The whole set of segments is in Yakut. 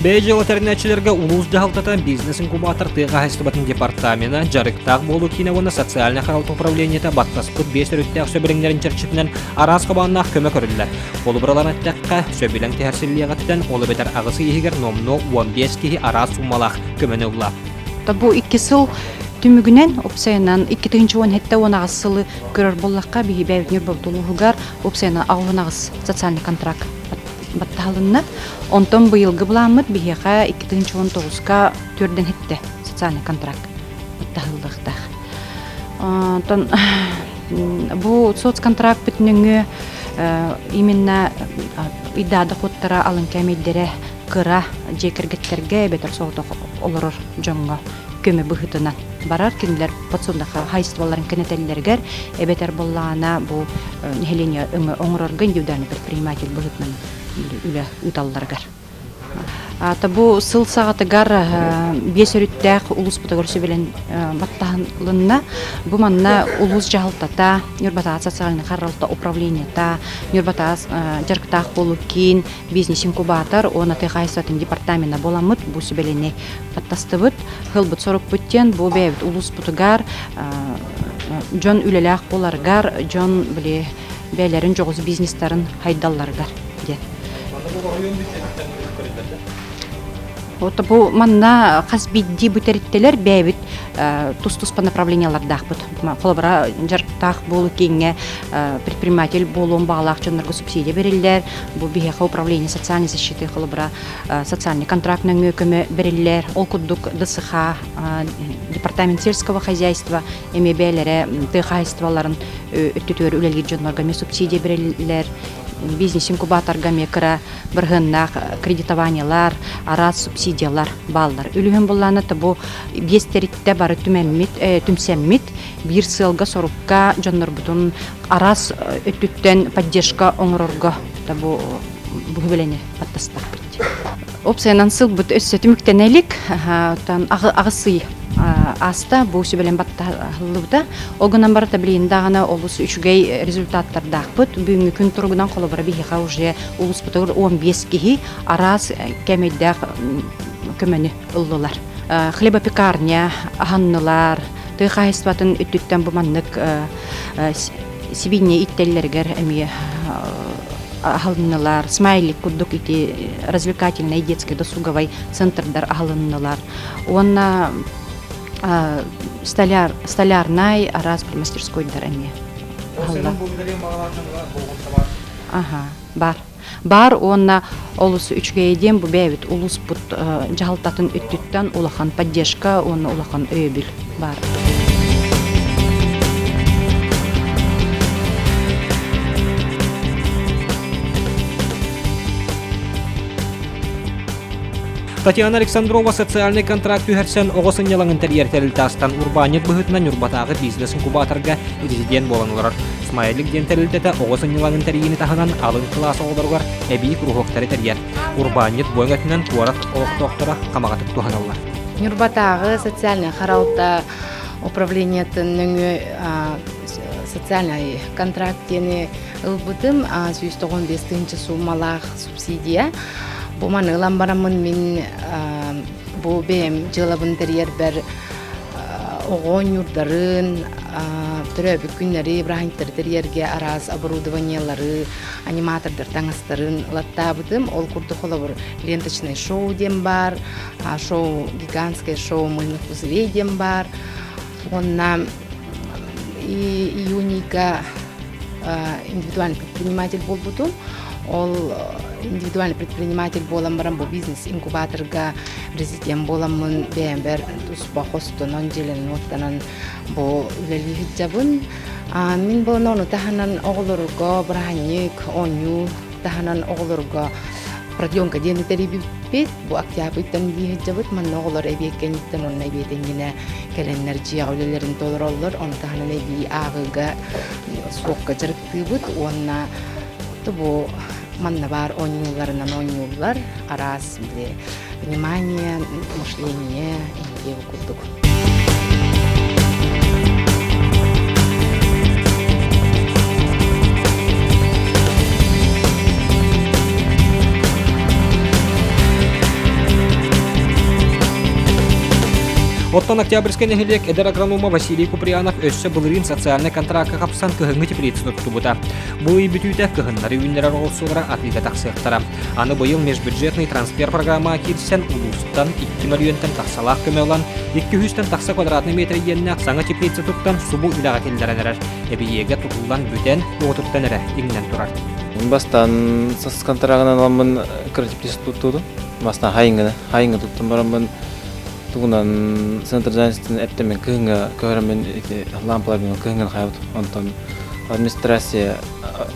Бэйэ дьыала тэринээччилэргэ улуус дьаһалтата бизнес-инкубатор тыа хаһаайыстыбатын департамена, дьарыктаах буолуу киинэ уонна социальнай харалта управлениета баттаспыт биэс өрүттээх сөбүлэҥнэрин чэрчитинэн араас хабааннаах көмө көрүллэр. Холобураларын эттэххэ, сөбүлэҥ түһэрсиллиэҕиттэн, ол эбэтэр аҕыс ый иһигэр номнуо 15 киһи араас суумалаах көмөнү ылла. Бу икки сыл түмүгүнэн уопсайынан 2017-18 сылы көрөр буоллахха, биһи бэйэбит Ньурбабыт улууһугар уопсайынан 68 социальный контракт баттаһылынна. Онтон быйылгы былааммыт биһиэхэ 2019-ка төрдөн хэттэ социальный контракт баттаһыллыахтаах. Онтон бу соцконтракт нөҥүө именно ыйдаада хуттара алын кэмэйдэрэ кыра дьиэ кэргэттэргэ эбэтэр соҕотох олорор дьоҥҥо көмө быһыытынан барар кинилэр подсобных хаһаайыстыбаларын кэнэтэллэригэр эбэтэр буоллаҕына бу нэһилиэнньэ өҥө оҥорорго индивидуальный предприниматель быһыытынан үлэ ыыталларыгар. Ата бу сыл саҕатыгар биэс өрүттээх улууспутугар сүбэлэн баттаһылынна. Бу манна улуус дьаһалтата, Ньурбатаас социальный харалта управлениета, Ньурбатаас дьарыктаах буолуу киин, бизнес-инкубатор уонна тыа хаһаайыстыбатын департамена буоламмыт бу сүбэлэни баттастыбыт. Ылбыт сорукпут диэн бу бэйэбит улууспутугар дьон үлэлээх буоларыгар, дьон били бэйэлэрин дьоҕус бизнестарын хайдалларыгар диэн. Вот бу манна хас биирдии бу тэрилтэлэр бэйэбит тус-туспа направлениялардаахпыт. Холобура, дьарыктаах буолуу кииҥҥэ предприниматель буолуон баҕалаах дьоннорго субсидия бэриллэр. Бу биһиэхэ управление социальной защиты холобура социальный контракт нөҥүө көмө бэриллэр. Ол курдук ДСХ, департамент сельского хозяйства эмиэ бэйэлэрэ тыа хаһаайыстыбаларын өттүтүгэр үлэлиир дьоннорго эмиэ субсидия бэриллэр. Бизнес-инкубаторга эмиэ кыра бырыһыаннаах кредитованиелар, араас субсидиялар бааллар. Үлүһүн буллаана бу биэс тэриттэ бары түмэммит, түмсэммит биир сыалга-сорукка дьоннорбутун араас өттүттэн поддержка оҥорорго бу бу баттастахпыт. Опсайынан сылбыт өссө түмүктэнэ илик. Аҕыс ый ааста бу сүбэлэн баттаһыллыбыта. Ол гынан барыта билигин даҕаны олус үчүгэй результаттардаахпыт. Бүгүҥҥү күн туругунан холобура биһиэхэ уже улууспутугар 15 киһи араас кэмэйдээх көмөнү ыллылар. Хлебопекарня аһаннылар, тыа хаһаайыстыбатын өттүттэн бу маннык сибиинньэ иттэллэригэр эмиэ аһылыннылар. Смайлик курдук ити развлекательный детский досуговый центрдар аһылыннылар. Уонна столяр, столярнай араас мастерскойдар эмиэ аһылла. Аха, бар. Бар уонна олус үчүгэй диэн бу бэйэбит улууспут дьаһалтатын өттүттэн улахан поддержка уонна улахан өйөбүл бар. Татьяна Александрова социальный контракт түһэрсэн оҕо сынньалаҥын тэрийэр тэрилтэ астан урбаанньыт быһыытынан Ньурбатааҕы бизнес-инкубаторга резидент буолан олорор. Смайлик диэн тэрилтэтэ оҕо сынньалаҥын тэрийиини таһынан алын кылаас оҕолоругар эбии куруһуоктары тэрийэр. Урбаанньыт бу өҥөтүнэн куорат олохтоохторо хамаҕатык туһаналлар. Ньурбатааҕы социальнай харалта управлениетын нөҥүө социальный контракт диэни ылбытым 195 тыһыынча суумалаах субсидия. Бу маны ылан бараммын мин бу бэйэм дьыалабын тэрийэрбэр оҕо оонньуурдарын, төрөөбүт күннэри, бырааһынньыктары тэрийэргэ араас оборудованиелары, аниматордар таҥастарын ылаттаабытым. Ол курдук холобур ленточное шоу диэн баар, шоу гигантское шоу мыльных пузырей диэн баар. Уонна июньга индивидуальный предприниматель буолбутум. Ол индивидуальный предприниматель буолан баран бу бизнес-инкубаторга резидент буоламмын бэйэмбэр туспа хостонон, дьиэлэнэн-уоттанан бу үлэлии сылдьабын. Мин буолан ону таһынан оҕолорго бырааһынньык, оонньуу таһынан оҕолорго продленка диэни тэрийбиппит. Бу октябрьтан үлэлии сылдьабыт. Манна оҕолор эбиэт кэнниттэн уонна эбиэт иннинэ кэлэннэр дьиэҕэ үлэлэрин толороллор. Ону таһынан эбии ааҕыыга суокка дьарыктыыбыт уонна бу манна баар оонньууларынан оонньууллар араас били внимание, мышление индия курдук. Оттон Октябрьскай нэһилиэк эдэр агронома Василий Куприянов өссө былырыын социальнай контракка хапсан кыһыҥҥы теплица туттубута. Бу ый бүтүүтэ кыһыннары үүннэрэр оҕурсулара атыыга тахсыахтара. Аны быйыл межбюджетный трансфер программаҕа киирсэн улуустан 2 мөлүйүөнтэн тахсалаах көмө ылан, 200-тэн тахса квадратный метр иэннээх саҥа теплица туттан субу үлэҕэ киллэрэн эрэр. Эбийиэгэ тутуллан бүтэн, уотуттан эрэ иҥнэн турар. Бастаан сас контрагынан аламмын кыра теплица туттуутум. Бастаан хайыҥҥаны, хайыҥҥа туттан бараммын тугунан центр занятостын эптэммин кыһыҥҥа көһөрөммүн ити лампаларбын кыһыҥҥын хайабыт. Онтон администрация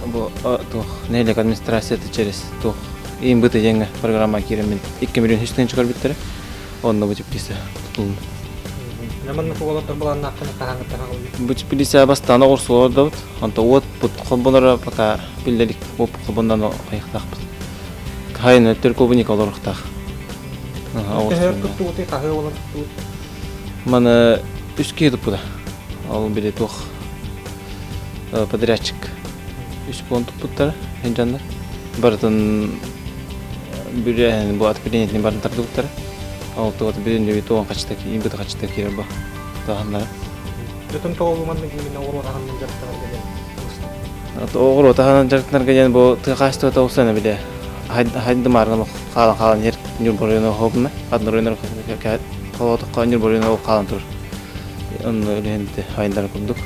бу туох нэһилиэк администрацията через туох ИМБТ диэҥҥэ программа киирэммин 2 миллион 3 тыһыынча көрбүттэрэ. Онно бу теплица тутулунна. Маннык уолаттар былааннаахтан хаһааҥҥыттан Бу теплица бастаан оҕурсу олордобут. Онто уот бут холбоноро пока биллэрик уоп холбонон хайыктаахпыт. Хайын өттөр клубника олоруохтаах. Төһө туттугутуй, хаһыы буолан туттугут? Маны үс киһи туппута. Ол били туох подрядчик үс буолан туппуттара дьоннор. Барытын бүрээһин бу отоплениетин барын тардыбыттара. Ол тугата бүтүннүү туон хачта быта хачта киирэр бу таһаннара. Бүтүн тоҕолуманнык именно оҕуруот аһынан дьарыктанарга диэн Оҕуруот аһынан дьарыктанарга диэн бу тыа хаһаайыстыбата олусана билэ хайдымаарган хаалан хаалан иһэр Ньурба оройуона хоһобуна атын оройуоннар холоотоххо Ньурба оройуона ол хаалан турар. Онно үлэһинти хайдара курдук.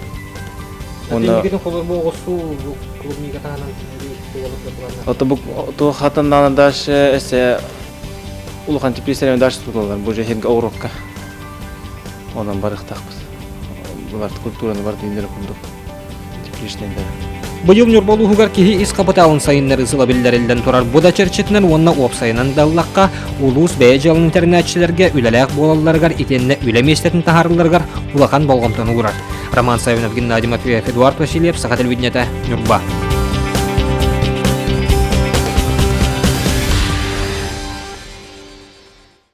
Онно холор бу оҕустуу клубника таһынан Ото бу туох хатаннаана дальше эсе улахан теплицалар дальше тутулар бу же херге оҕурокка. Онон барыахтаахпыт. Булар культураны бар дүйнер курдук тепличный Быйыл Ньурба улууһугар киһи ис хапытаалын сайыннарыы сыла биллэриллэн турар. Бу да чэрчитинэн уонна уопсайынан да ыллахха, улуус бэйэ дьыалын тэринээччилэргэ үлэлээх буолалларыгар итиэннэ үлэ миэстэтин таһааралларыгар улахан болҕомтону уурар. Роман Савинов, Геннадий Матвеев, Эдуард Васильев, Саха телевидениетэ, Ньурба.